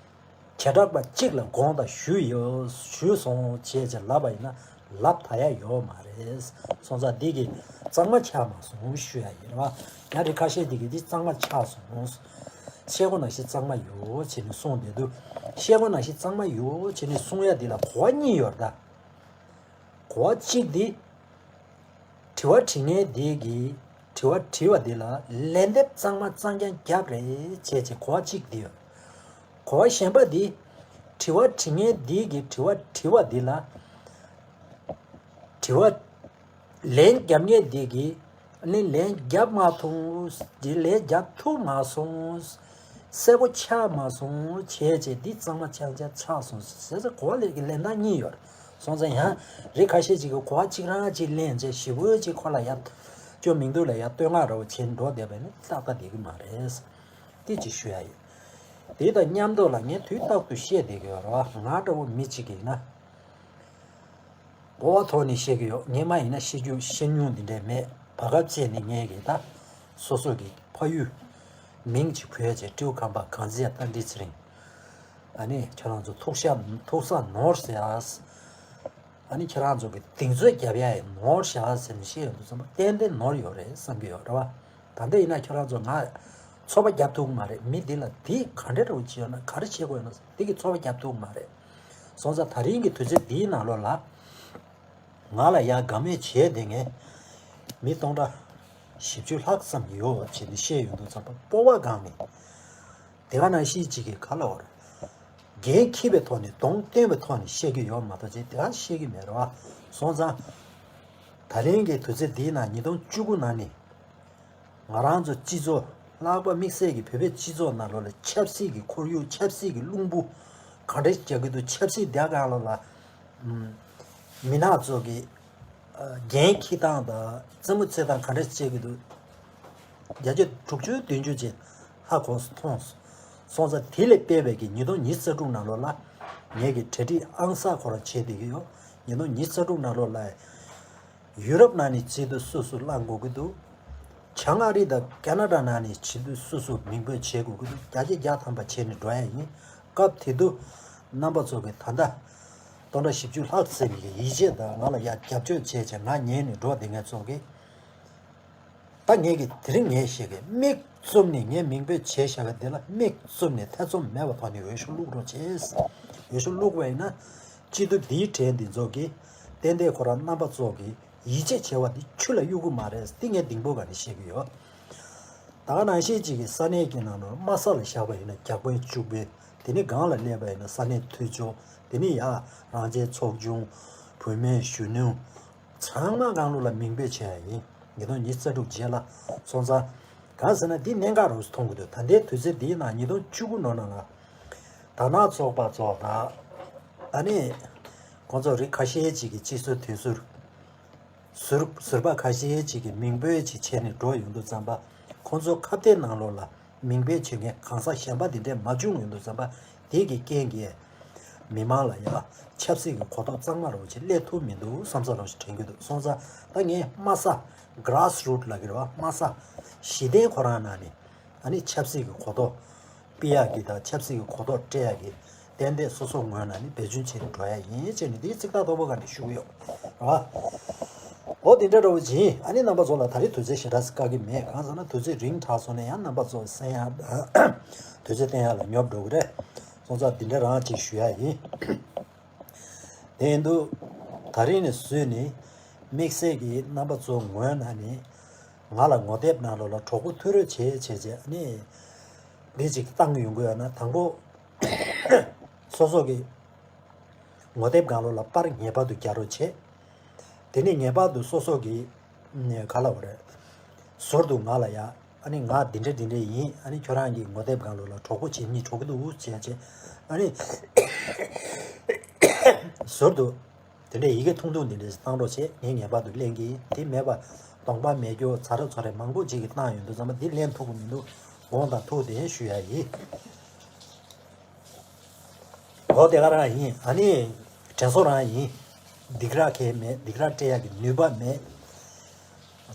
བྱེ་བྲག་པ་གཅིག་ལ་དགོངས་དག་ཞུས་ཡོད། ཞུས་སོང་བྱས་ཅེས་ལབ་པ་ཡིན་ན་ལབ་ད་ཡ་ཡོད་མ་རེད། སོང་ཙང་འདི་གི་གཙང་མ་ཆགས་མ་སོང་ཞུ་ཡ་ཡིན་ར། ཡང་རིགས་ཁ་ཤས་འདི་གི་འདི་གཙང་མ་ཆགས་སོང་། བཤད་སྒོ་ནང་བཞིན་གཙང་མ་ཡོད་བྱས་ནས་གསུངས་བསྡད་འདུག་བཤད་སྒོ་ནང་བཞིན་གཙང་མ་ཡོད་བྱས་ནས་གསུང་ཡ་འདི་ལ་གོ་བ་གཉིས་ཡོད་རེད་ད། གོ་བ་གཅིག་འདི། དྲི་བ་དྲི་མཁན་འདི་གིས་དྲི་བ་དྲི་བ་འདི་ལ་ལན་འདེབས་གཙང་མ་གཙང་རྐྱང་བརྒྱབ་རེད་བྱས་བྱས་གོ་བ་གཅིག་འདི་ཡོད། གོ་བ་གཞན་པ་འདི། དྲི་བ་དྲི་མཁན་འདི་གིས་དྲི་བ་དྲི་བ་འདི་ལ། དྲི་བ། ལན་རྒྱབ་མཁན་འདི་གིས་ནི་ལན་རྒྱབ་མ་ཐུབ། འདི་ལན་རྒྱབ་ཐུབ་མ་སོང་། གསལ་པོ་ཆགས་མ་སོང་བྱས་བྱས་འདི་གཙང་མ་རྐྱང་རྐྱང་ཆགས་སོང་ཟེར་ཟེར་གོ་བ་ལེན་གྱི་ལན་སྟངས་གཉིས་ཡོད་རེད། སོང་ཙང་ཡང་རིགས་ཁ་ཤས་ཅིག་གིས་གོ་བ་གཅིག་རང་གཅིག་ལེན་བྱས་ཞེ་པོ་ཅིག་ཁོ་ལ་ཡ་བཅོས་མིན་འདུག་ལ་ཡ་བསྟོད་བསྔགས་འདྲ་བོ་བྱས་འགྲོ་བསྡད་པ་ནི་ཏག་ཏག་བསྡད་ཀྱི་མ་རེད། དེ་ཅིག་ཞུ་ཡ་ཡིན། དེ་དང་མཉམ་དུ་ལ་ངས་དུས་རྟག་ཏུ་བཤད་བསྡད་ཀྱི་ཡོད་རེད་བ། ང་འདྲ་བོ་མི་གཅིག་ཡིན་ན། འོ་བ་ཐོག་ནས་བཤད་ཀྱི་ཡོད། ངས་མ་ཡིན་ན་བཤད་རྒྱུ་བཤད་མྱོང་འདི་འདྲས་མེད། བར་སྐབས་བཅད་ནས་ངས་ཀྱིས་ད་སོ་སོ་གི་ཕ་ཡུལ་མིང་ཅིག་བོས་བྱས་སྤྲེའུ་ཁམས་པ་གངས་རྫི་ཡ་རྟ་མགྲིན་ཚེ་རིང་། ཨ་ནི་ཁྱེད་རང་ཚོ་ཐུག་ཤ་ཐུག་ས་ནོར་ཟེར་ཡ། ཨ་ནི་ཁྱེད་རང་ཚོ་གི་གདེང་ཚོད་རྒྱབ་ཡ་ཡི་ནོར་བཞག་ཟེར་ནས་བཤད་ཡོང་དུས་ཙམ་པ་ཏན་ཏན་ནོར་ཡོད་རེད་བསམ་གྱི་ཡོད་རེད་བ། ད་ལྟ་ཡིན་ན་ཁྱེད་རང་ཚོ་ང་ཚོད་པ་རྒྱབ་ཐུབ་ཀྱི་མ་རེད། མི་འདི་ལ་འདི་ག་འདྲ་འདྲ་བོ་བྱས་ཡོད་ན། ག་རེ་བྱེད་དགོས་ཡོད་ན་འདི་གི་ཚོད་པ་རྒྱབ་ཐུབ་ཀྱི་མ་རེད། སོང་ཙང་ད་རིང་གི་དུས་ཚོད་འདིའི་ནང་ལོགས་ལ། ང་ལ་ཡ་དགའ་མོས་བྱས་བསྡད་མཁན་མི་སྟོང་ཕྲག་བཞི་བཅུ་ལྷག་ཙམ་ཡོད་བྱས་ནས་བཤད་ཡོང་དུས་ཙམ་པ་སྤོབས་པ་སྒང་ནས། དེ་ག་ནང་བཞིན་ཅིག་གི་ག་ལ་བར། འགན་འཁྱེར་བའི་ཐོག་ནས་གདོང་སྟོན་པའི་ཐོག་ནས་བཤད་ཀྱི་ཡོད་མ་གཏོགས་ཅིག་དེ་ག་བཤད་ཀྱི་མེད་རེད་བ། སོང་ཙང་། ད་རིང་གི་དུས་ཚོད་འདིའི་ནང་ཉིས་སྟོང་བཅུ་དགུ་ནང་ནས། ང་རང་ཚོ་སྤྱི་ཚོགས་ལྷག་པར་དམིགས་བསལ་གྱི་བོད་པའི་སྤྱི་ཚོགས་ནང་ལོགས་ལ་ཆབ་སྲིད་ཀྱི་ཁོར་ཡུག་ཆབ་སྲིད་ཀྱི་རླུང་བུ་ག་འདྲ་རྒྱག་གི་འདུག་ཆབ་སྲིད་དེ་ག་ལོགས་ལ། མི་ནག་ཚོ་གི་འགན་འཁྱེར་སྟངས་དང་རྩེད་མོ་རྩེ་སྟངས་ག་འདྲ་བྱེད་ཀྱི་འདུག་བརྒྱ་ཆ་དྲུག་ཅུ་བདུན་ཅུ་ཅིག་ཧ་གོ་སོང་། མཐོང་སོང་། སོང་ཙང་དེ་ལས་སྤེལ་བའི་གི་ཉིས་སྟོང་ཉི་ཤུ་རྩ་དྲུག་ནང་ལོགས་ལ་ངས་ཀྱི་གྲ་སྒྲིག་ཨང་གསར་ཁོ་རང་བྱས་བསྡད་ཀྱི་ཡོད། ཉིས་སྟོང་ཉི་ཤུ་རྩ་དྲུག་ནང་ལོགས་ལ་ཡུ་རོབ་ནང་ནས་བྱེད་དུས་སུ་སུ་བླང་དགོས་ཀྱི་འདུག་བྱང་ཨ་རི་དང་ཁེ་ན་ཌ་ནང་ནས་བྱེད་དུས་སུ་སུ་མིང་འབོད་བྱེད་དགོས་ཀྱི་འདུག་བརྒྱ་ཆ་བརྒྱ་ཐམ་པ་བྱས་ནས་འགྲོ་ཡ་ཡིན། སྐབས་དེ་དུས་རྣམ་པ་ཚོ་གི་ད་ལྟ་སྟོང་ཕྲག་བཞི་བཅུ་ལྷག་ཙམ་གྱི་ཡིད་ཆེས་དང་ང་ལ་ཡ་རྒྱབ་སྐྱོར་བྱས་བྱས་ང་ཉན་ནས་འགྲོ་བསྡད་མཁན་ཚོ་གི། ད་ངས་ཀྱི་དེ་རིང་ངས་བཤད་ཀྱི་མིག་བཙུམ་ནས་ངས་མིང་འབོད་བྱས་བཞག་གི་འདི་ལ་མིག་བཙུམ་ནས་ཐེ་ཚོམ་མེད་པའི་ཐོག་ནས་འོས་ཤོག་བླུག་རོགས་བྱས། འོས་ཤོག་བླུག་པ་ཡིན་ན། སྤྱི་འཐུས་འདིའི་གྲས་འདི་ཚོ་གིས་ཏན་ཏན་ཁོ་རང་རྣམ་པ་ཚོ་གིས་ཡིད་ཆེས་བྱས་པ་འདི་ཆུ་ལ་གཡུག་གི་མ་རེད། འདི་ངས་ལྡིང་པོ་ག་ནས་བཤད་ཀྱི་ཡོད། ད་ག་ནང་བཞིན་ཅིག་གི་ས་གནས་ཀྱི་ནང་ལ་དམའ་ས་ལ་བཞག་པ་ཡིན་ན་བརྒྱ་དཔོན་བཅུ་དཔོན། དེ་ནས་སྒང་ལ་སླེབས་པ་ཡིན་ན་ས་གནས་འཐུས་ཚོགས། དེ་ནས་ཡ་རང་བཙན་ཚོགས་ཆུང་། བུད་མེད་གཞོན་ནུ། ཚང་མ་སྒང་ལོགས་ལ་མིང་འབོད་བྱས་ཡ་ཡིན། ཉིས་སྟོང་ཉི་ཤུ་རྩ་དྲུག་རྗེས་ལ། སོང་ཙང་། གང་ཟེར་ན་འདི་གནད་འགག་རུ་མཐོང་གི་འདུག་ད་ལྟའི་དུས་ཚོད་འདིའི་ནང་ཉིས་སྟོང་བཅུ་དགུ་ནང་ལ། དར་ནག་ཚོགས་པ་ཚོ་དང་། ཨ་ནི། ཁོང་ཚོ་རིགས་ཁ་ཤས་ཅིག་གིས་སྤྱི་ཟུར་དོན་ཟུར། ཟུར་ཟུར་པ་ཁ་ཤས་ཅིག་གིས་མིང་འབོད་ཅིག་བྱས་ནས་འགྲོ་ཡོང་དུས་ཙམ་པ། ཁོང་ཚོ་ཁ་གཏད་ནང་ལོགས་ལ། མིང་འབོད་བྱེད་མཁན་གང་ཟག་གཞན་པ་འདི་འདྲས་མ་བྱུང་ཡོང་དུས་ཙམ་པ། དེ་གི་རྐྱེན་གྱིས་མི་མང་ལ་ཡང་ཆབ་སྲིད་ཀྱི་གོ་རྟོགས་གཙང་མ་རུ་ཅིག་སླེབས་ཐུབ་མི་འདུག་བསམ་ས་རང་ཞིག་དྲན་གྱི་འདུག་སོང་ཙང་ད་ངས་དམའ་ས་གྷ་རཱ་སི་རུཊ་ལབ་ཀྱི་རེད་བ། དམའ་ས་གཞི་རྟེན་ཁོ་རང་ནང་ནས་ ཨ་ནི་ཆབ་སྲིད་ཀྱི་གོ་རྟོགས་སྤེལ་ཡག་གི་དང་ཆབ་སྲིད་ཀྱི་གོ་རྟོགས་སྤྲད་ཡག་གི་ཏན་ཏན་སོ་སོ་ངོས་ནས་ནི་འབད་བརྩོན་བྱས་ནས་འགྲོ་ཡག་ཡིན་ཅེས་ནི་འདིའི་ཚིག་ཐག་དོག་པོ་ག་ནས་ཞུ་གི་ཡོད་རེད་བ། འོ་དེ་འདྲ་འདྲ་བོ་ཅིག་ཡིན། ཨ་ནི་རྣམ་པ་ཚོ་ལ་ད་རེས་དུས་ཚོད་ཞེ་དྲག་བཀག་གི་མེད། གང་ཟེར་ན་དུས་ཚོད་རིང་དྲགས་སོང་ནས་ཡང་རྣམ་པ་ཚོ་གསན་ཡག་དུས་ཚོད་བསྟན་ཡག་ལ་ཉོབ་འགྲོ་གི་རེད། སོང་ཙང་འདི་འདྲ་རང་ཅིག་ཞུ་ཡག་ཡིན། དེ་ཡིན་དུས་ད་རིང་ནས་བཟོས་ནས་དམིགས་བསལ་གྱིས་རྣམ་པ་ཚོ་ངོས་ནས་ནི་ང་ལ་ངོ་དེབ་ནང་ལོགས་ལ་གྲོགས་པོ་ཐུག་རོགས་བྱེད་བྱས་བྱས་ནི་འདི་ཅིག་བཏང་ཡོང་གི་ཡོད་ན་དང་པོ་སོ་སོ་གི་ངོ་དེབ་སྒང་ལོགས་ལ་པར་ངེས་པར་དུ་རྒྱག་རོགས་བྱེད། དེ་ནས་ངེས་པར་དུ་སོ་སོ་གི་ག་ལབ་དགོས་རེད། ཟུར་དུ་ང་ལ་ཡ། ཨ་ནི་ང་འདི་འདྲ་འདི་འདྲ་ཡིན། ཨ་ནི་ཁྱོད་རང་གི་ངོ་དེབ་སྒང་ལོགས་ལ་གྲོགས་པོ་བྱེད་མི་གྲོགས་ཀྱི་འདུག་བྱས་བྱས། ཨ་ནི་ཟུར་དུ་དེ་འདྲའི་ཡི་གེ་ཐུང་ཐུང་འདི་འདྲ་བཏང་རོགས་བྱེད། ངས་ངེས་པར་དུ་ལེན་གྱི་ཡིན། དེ་མེད་པ་གདོང་པ་མེད་རྒྱུ་ཚ་ར་ཚོ་རེ་མང་པོ་ཅིག་གིས་བཏང་ཡོང་དུས་ཙམ་པ་འདི་ལེན་ཐུབ་ཀྱི་མི་འདུག་དགོངས་དག་ཐུགས་བདེན་ཞུ་ཡ་ཡིན། འོ་དེ་ག་རང་ཡིན། ཨ་ནི་དྲན་གསོ་རང་ཡིན། སྡིགས་ར་གལ་མེད། སྡིགས་ར་སྤྲད་ཡག་གི་ནུས་པ་མེད།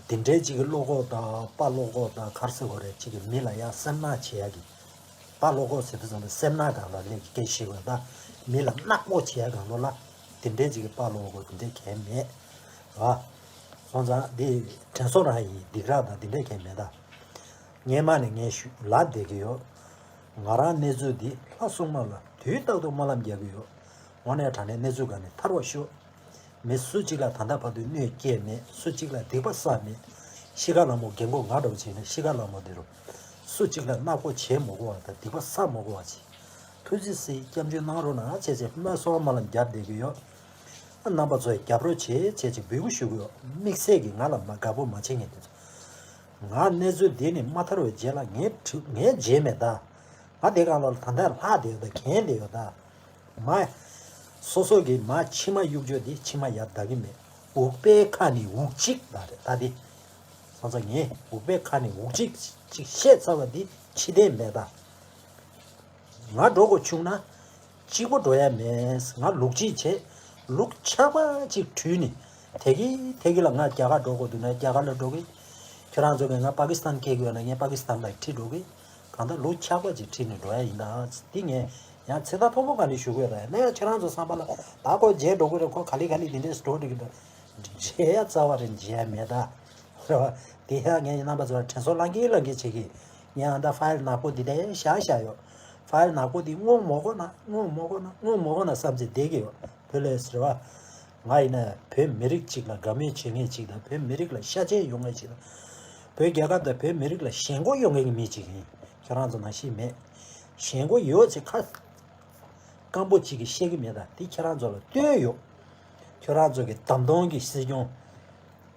དེ་འདྲའི་གཅིག་གི་བློ་ཁོག་དང་དཔའ་བློ་ཁོག་དང་ག་རེ་ཟེར་དགོས་རེད། གཅིག་གི་མི་ལ་ཡང་སེམས་ནག་བྱེད་ཡག་གི། དཔའ་བློ་ཁོག་ཟེར་དུས་ཙམ་པ་སེམས་ནག་སྒང་ལ་སླེབས་ཀྱི་སྐད་ཆ་བཤད་དགོས་ད། མི་ལ་ནག་པོ་བྱེད་ཡག་སྒང་ལོགས་ལ་དེ་འདྲའི་གཅིག་གི་དཔའ་བློ་ཁོག་དེ་འདྲའི་གལ་མེད། ར། སོང་ཙང་འདི་དྲན་གསོ་རང་ཡིན། སྡིགས་ར་དང་དེ་འདྲའི་གལ་མེད་ད། སྔན་མ་ནས་ངས་ཞུ་ལབ་བསྡད་ཀྱི་ཡོད། ང་རང་གནས་ཚུལ་འདི་ལྷ་སྲུང་མ་ལ་དུས་རྟག་ཏུ་སྨོན་ལམ་རྒྱག་གི་ཡོད། དངོས་གནས་དྲང་གནས་གནས་ཚུལ་སྒང་ནས་ཐར་བ་ཤོག་མི་སུ་གཅིག་ལ་ད་ལྟ་བར་དུ་གནོད་སྐྱེལ་མེད། སུ་གཅིག་ལ་སྡིག་པ་བསགས་མེད། ཤི་ཁ་ལ་མོ་རྒན་གོག་ང་འདྲ་བོ་བྱས་ན་ཤི་ཁ་ལ་མོ་འདི་རུ་སུ་གཅིག་ལ་ནག་པོ་བྱེད་མ་དགོས་པ་དང་སྡིག་པ་བསགས་མ་དགོས་པ་བྱེད། ཐུགས་རྗེ་གཟིགས། སྐྱབས་འཇུག་གནང་རོགས་གནང་བྱས་བྱས་སྨོན་གསོལ་སྨོན་ལམ་རྒྱབ་བསྡད་ཀྱི་ཡོད། རྣམ་པ་ཚོས་རྒྱབ་རོགས་བྱེད་བྱས་བྱས་འབོད་སྐུལ་ཞུ་གི་ཡོད། དམིགས་བསལ་གྱིས་ང་ལ་མ་དགའ་པོ་མ་བྱེད་མཁན་དེ་ཚོ། ང་གནས་ཚུལ་འདི་ནི་མ་ཐར་བའི་རྗེས་ལ་ངས་དྲི་ངས་བརྗེད་མེད་ད། ང་དེ་གང་ལ་ད་ལྟ་ལྷག་བསྡད་ཡོད་ད། གྱེན་བསྡད་ཡོད་ད། མ། སོ་སོ་གི་མ་མཆི་མ་གཡུག་རྒྱུ་དེ་མཆི་མ་ཡར་ལྡག་གི་མེད། འུག་པའི་ཁ་ནས་འུག་གཅིག་ལབ་རེད་ད་དེ། སོང་ཙང་ངས་འུག་པའི་ཁ་ནས་འུག་གཅིག་ཅིག་བཤད་ཚར་བ་དེ་ཕྱི་བལྟས་མེད་ད། ང་འགྲོ་དགོས་བྱུང་ན། གཅིག་པོ་འགྲོ་ཡ་མེད། ང་ལུག་གཅིག་བྱས། ལུག་ཆག་པ་གཅིག་བྲུས་ནས། དེ་གི་དེ་གི་ལ་ང་རྒྱ་གར་འགྲོ་དགོས་འདུག་ན་རྒྱ་གར་ལ་འགྲོ་གི། ཁྱོད་རང་ཚོ་གིས་ང་པ་ཀི་སི་ཐན་སྐད་གི་ཡོད་ན་ངས་པ་ཀི་སི་ཐན་ལ་ཁྲིད་འགྲོ་གི། གང་ལྟར་ལུག་ཆག་པ་ཅིག་ཁྲིད་ནས་འགྲོ་ཡ་ཡིན་ད། འདི་ངས་ཡང་ཚེ་ཐར་མཐོ་པོ་ག་ནས་ཞུ་དགོས་ད། ཡིན་ན་ཡང་ཁྱེད་རང་ཚོ་བསམ་པ་ལ་ད་ཁོ་རྗེས་འགྲོ་གི་རེད། ཁོ་ག་ལེ་ག་ལེ་འདི་འདྲས་འགྲོ་འགྲིག་གི་འདུག་འདྲེ་ཡ་རྩ་བ་རེ་འཇལ་ཡ་མེད་ད། རེད་བ། དེ་ཡང་ངས་རྣམ་པ་ཚོར་དྲན་གསོ་བསླང་གིན་བསླང་གིན་བྱེད་ཀྱི། ངས་ཨ་ད་ཕ་ཡིལ་ནག་པོ་འདི་དེ་བཞག་བཞག་ཡོད། ཕ་ཡིལ་ནག་པོ་འདི་སྔོན་མ་གོ་ན་སྔོན་མ་གོ་ན་སྔོན་མ་གོ་ན་བསམ་ཚེ་བསྡད་ཀྱི་ཡོད། བོད་ལས་ཟེར་བ། ང་ཡིན་ན་བོད་མི་རིགས་གཅིག་ལ་དགའ་མོས་བྱེད་མཁན་གཅིག་དང་བོད་མི་རིགས་ལ་ཤ་ཆེན་ཡོང་མཁན་གཅིག་དང་། བོད་རྒྱལ་ཁབ་དང་བོད་མི་རིགས་ལ་ཞེན་ཁོག་ཡོང་མཁན་གྱི་མི་གཅིག་ཡིན། ཁྱོད་རང་ཚོ་ནང་བཞིན་མེད། ཞེན་ཁོག་ཡོད་ཅེས་ཁ། སྐམ་པོ་གཅིག་གིས་བཤད་ཀྱི་མེད་ད། དེ་ཁྱེད་རང་ཚོ་ལ་བསྟོད་ཡོད། ཁྱོད་རང་ཚོ་གི་བདམས་ཐོན་གྱི་སྲིད་སྐྱོང་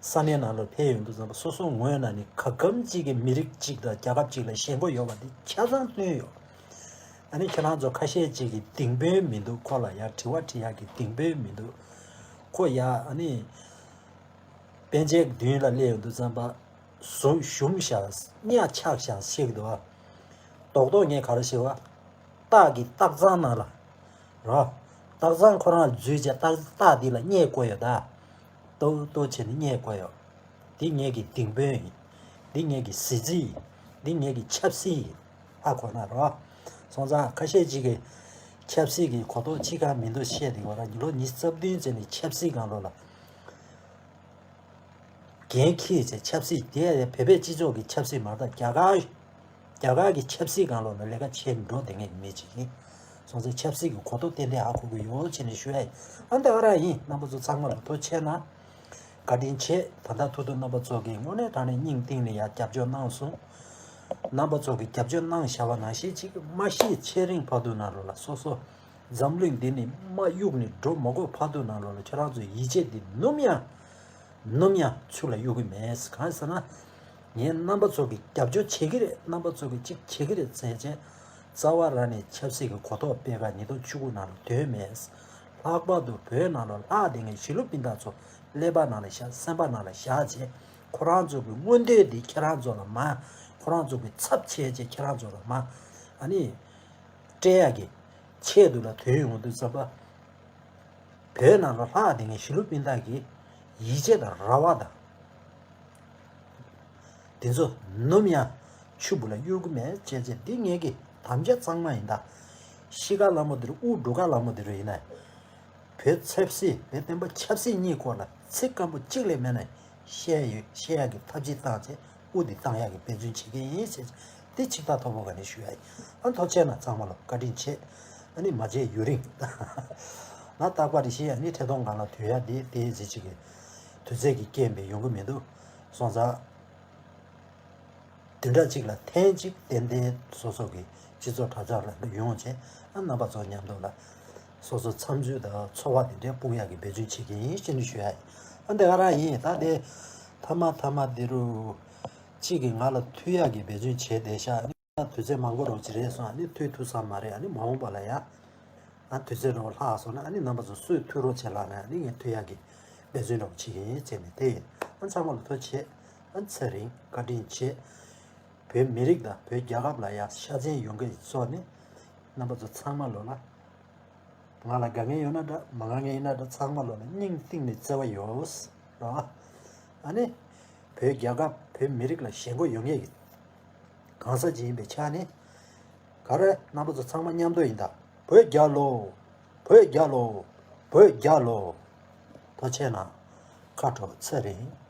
ས་གནས་ནང་ལ་ཕེབས་ཡོང་དུས་ཙམ་པ་སོ་སོ་ངོས་ནས་ནི་ག་གམ་གཅིག་གི་མི་རིགས་གཅིག་དང་རྒྱལ་ཁབ་གཅིག་ལ་ཞེན་ཁོག་ཡོད་པ་དེ་ཆ་ཚང་བསྟན་ཡོད། ཨ་ནི་ཁྱེད་རང་ཚོ་ཁ་ཤས་གཅིག་གིས་གདེང་དཔོན་མི་འདུག་ཁོ་ལ་ཡང་དྲི་བ་དྲི་ཡག་གི་གདེང་དཔོན་མི་འདུག་ཁོ་ཡ་ཨ་ནི་པཎ་ཆེན་མདུན་ལ་སླེབས་ཡོང་དུས་ཙམ་པ། གཟུགས་ཞུམ་ཤག་སྙད་ཆག་ཤག་ཤིག་འདུག་ཨ། རྡོག་རྡོག་ངས་ག་རེ་ཞུ་བ། སྟག་གི་སྟག་ཚང་ནང་ལ། རོ། སྟག་ཚང་ཁོ་རང་འཛུལ་བྱས་སྟག་སྟག་འདི་ལ་སྙད་བསྐོ་ཡོད་ད། ཏོ་ཏོ་བྱས་ནས་སྙད་བསྐོ་ཡོད། འདི་ངེད་ཀྱི་གདེང་དཔོན་ཡིན། འདི་ངེད་ཀྱི་གཟི་བརྗིད་ཡིན། འདི་ངེད་ཀྱི་ཆབ་སྲིད་ཡིན། ཧ་གོ་ན་རོ། སོང་ཙང་ཁ་ཤས་ཅིག་གིས་ཆབ་སྲིད་ཀྱི་གོ་རྟོགས་ཅི་ག་མི་འདུག་བཤད་འདུག་བ་ར། ལོ་ཉི་ཤུ་རྩ་བདུན་ཙམ་ནས་ཆབ་སྲིད་སྒང་ལོགས་ལ། འགན་འཁྱེར་བྱས་ཆབ་སྲིད་དེ་བོད་པའི་སྤྱི་ཚོགས་ཀྱི་ཆབ་སྲིད་མ་རེད་ད། རྒྱ་གར་རྒྱ་གར་གྱི་ཆབ་སྲིད་སྒང་ལོགས་ལ་ལས་ཀ་བྱེད་འགྲོ་བསྡད་མཁན་གྱི་མི་ཅིག་ཡིན། སོང་ཙང་ཆབ་སྲིད་ཀྱི་གོ་རྟོགས་ཏན་ཏན་ཧ་གོ་གི་ཡོད་ཅེས་ནས་ཞུ་ཡ་ཡིན། ཨ་འདི་ཨ་ར་ཡིན། རྣམ་པ་ཚོ་ཚང་མ་ལ་ཐུགས་རྗེ་ཆེ་གནང་། བཀའ་དྲིན་ཆེ། ད་ལྟ་ཐུག་ཐུག་རྣམ་པ་ཚོ་གིས་དངོས་གནས་དྲང་གནས་སྙིང་གཏིང་ནས་ཡར་རྒྱབ་སྐྱོར་གནང་སོང་། རྣམ་པ་ཚོ་གིས་རྒྱབ་སྐྱོར་གནང་བཞག་པ་ནང་བཞིན་ཅིག་མ་གཞི་ཆེས་རིང་བར་དུ་ནང་ལོགས་ལ་སོ་སོ་འཛམ་གླིང་འདི་ནས་མ་གཡུག་ནས་འགྲོ་མ་དགོས་བར་དུ་ནང་ལོགས་ལ་ཁྱོད་རང་ཚོའི་ཡིད་ཆེས་འདི་ནམ་ཡང་ནམ་ཡང་ཚུར་ལ་གཡུག་གི་མེད། གང་ཟེར་ན། ངས་རྣམ་པ་ཚོ་གི་རྒྱབ་སྐྱོར་བྱེད་ཀྱི་རེད། རྣམ་པ་ཚོ་གི་གཅིག་བྱེད་ཀྱི་རེད་ཟེར་བྱས། རྩ་བ་རང་ནས་ཆབ་སྲིད་ཀྱི་གོ་རྟོགས་སྤེལ་ག་ཉིས་སྟོང་བཅུ་དགུ་ནང་ལ་དོན་མེད། ལྷག་པར་དུ་བོད་ནང་ལ་ལྷག་བསྡད་མཁན་གཞིས་ལུས་སྤུན་ཟླ་ཚོ་ཀླད་པ་ནང་ལ་བཞག་སེམས་པ་ནང་ལ་བཞག་བྱས། ཁོ་རང་ཚོ་གི་མངོན་འདོད་འདི་ཁྱེད་རང་ཚོ་ལ་མ། ཁོ་རང་ཚོ་གི་ཚབ་བྱས་བྱས་ཁྱེད་རང་ཚོ་ལ་མ། ཨ་ནི། སྤྲད་ཡག་གི་ཆེད་དུ་ལ་དོན་ཡོང་དུས་ཙམ་པ། བོད་ནང་ལ་ལྷག་བསྡད་མཁན་གཞིས་ལུས་སྤུན་ཟླ་གི་ཡིད་ཆེས་དང་རེ་བ་དང་། དེ་ཚོ་ནམ་ཡང་ ཆུ་བུ་ལ་གཡུར་གི་མེད་ཅེས་བྱས། འདི་ངེད་ཀྱི་དམ་བཅའ་གཙང་མ་ཡིན་ད། ཤི་ཁ་ལ་མོ་འདི་རུ་དབུ་འགྲོ་ཁ་ལ་མོ་འདི་རུ་ཡིན་ན། བོད་ཆབ་སྲིད་བོད་བསྟན་པ་ཆབ་སྲིད་གཉིས་སྐོར་ལ་ཚིག་སྐམ་པོ་གཅིག་ལས་མེད་ན་བཤད་ཡོད་བཤད་ཡག་གི་ཐབས་ཇུས་བཏང་བྱས་དབུ་འདི་བཏང་ཡག་གི་འབད་བརྩོན་བྱེད་ཀྱི་ཡིན་ཟེར་འདི་ཆིག་ཐག་ཐོག་པོ་ག་ནས་ཞུ་ཡ་ཡིན། ཨ་ཐུགས་རྗེ་གནང་ཚང་མ་ལ་བཀའ་དྲིན་ཆེ། ཨ་ནི་མ་བརྗེད་ཡུན་རིང་། ང་རྟག་པར་ཤེས་ཡ་ནི་ཁྲི་སྟོང་སྒང་ལ་དུས་ཡ་འདི་དེའི་གཟི་བརྗིད་ཀྱི་དུས་ཚོད་ཀྱི་རྐྱེན་པས་ཡོང་གི་མི་འདུག་སོང་ཙང་། བདུན་ཕྲག་གཅིག་ལ་ཐེངས་གཅིག་ཏན་ཏན་སོ་སོ་གི་སྤྱི་ཚོགས་དྲ་ཚགས་ལ་འདི་ཡོང་བྱས་ཨ་རྣམ་པ་ཚོ་མཉམ་དུ་ལ་སོ་སོ་འཚམས་འདྲི་དང་ཚོར་བ་དེ་འདྲའི་སྤུངས་ཡག་གི་འབད་བརྩོན་བྱེད་ཀྱི་ཡིན་ཞེས་ནས་ཞུ་ཡ་ཡིན། ཨ་འདི་ག་རང་ཡིན་ད་དེ་ཐ་མ་ཐ་མ་འདི་རུ་གཅིག་གིས་ང་ལ་མཐུད་ཡག་གི་འབད་བརྩོན་བྱས་བསྡད་ཤག་ཨ་ནི་དུས་ཚོད་མང་པོ་རོགས་ཅི་རེད་སོང་ཨ་ནི་མཐུད་ཐུབ་ས་མ་རེད། ཨ་ནི་མ་འོངས་པ་ལ་ཡ་ཨ་དུས་ཚོད་རོགས་ལྷག་སོང་ན་ཨ་ནི་རྣམ་པ་ཚོ་སུས་མཐུད་རོགས་བྱེད་ལ་ན་ཨ་ནི་ངས་མཐུད་ཡག་གི་འབད་བརྩོན་རོགས་བྱེད་ཀྱི་ཡིན་ཟེར་ནས་དེ་ཡིན། ཨ་ཚང་མ་ལ་ཐུགས་རྗེ་ཆེ། ཨ་ཚེ་རིང་བཀའ་དྲིན་ཆེ། བོད་མི་རིགས་དང་བོད་རྒྱལ་ཁབ་ལ་ཡང་ཤ་ཚན་ཡོང་གི་སོགས་ནི་རྣམ་པ་ཚོ་ཚང་མ་ལོ་ལ། ང་ལ་དགའ་ངེས་ཡོད་ན་འདྲ་མ་དགའ་ངེས་ཡིན་ན་འདྲ་ཚང་མ་ལོ་ལ་སྙིང་གཏིང་ནས་བརྩེ་བ་ཡོད་ར། ཨ་ནི། བོད་རྒྱལ་ཁབ་བོད་མི་རིགས་ལ་ཞེན་ཁོག་ཡོད་ངེས་ཀྱི་གང་ཟག་ཅིག་ཡིན་པའི་ཆ་ནས། ག་རེ་རྣམ་པ་ཚོ་ཚང་མ་མཉམ་དུ་ཡིན་ད། བོད་རྒྱལ་ལོ། བོད་རྒྱལ་ལོ། བོད་རྒྱལ་ལོ། ཐུགས་རྗེ་གནང་། ཁ་དྲོ་ཚེ་རིང་།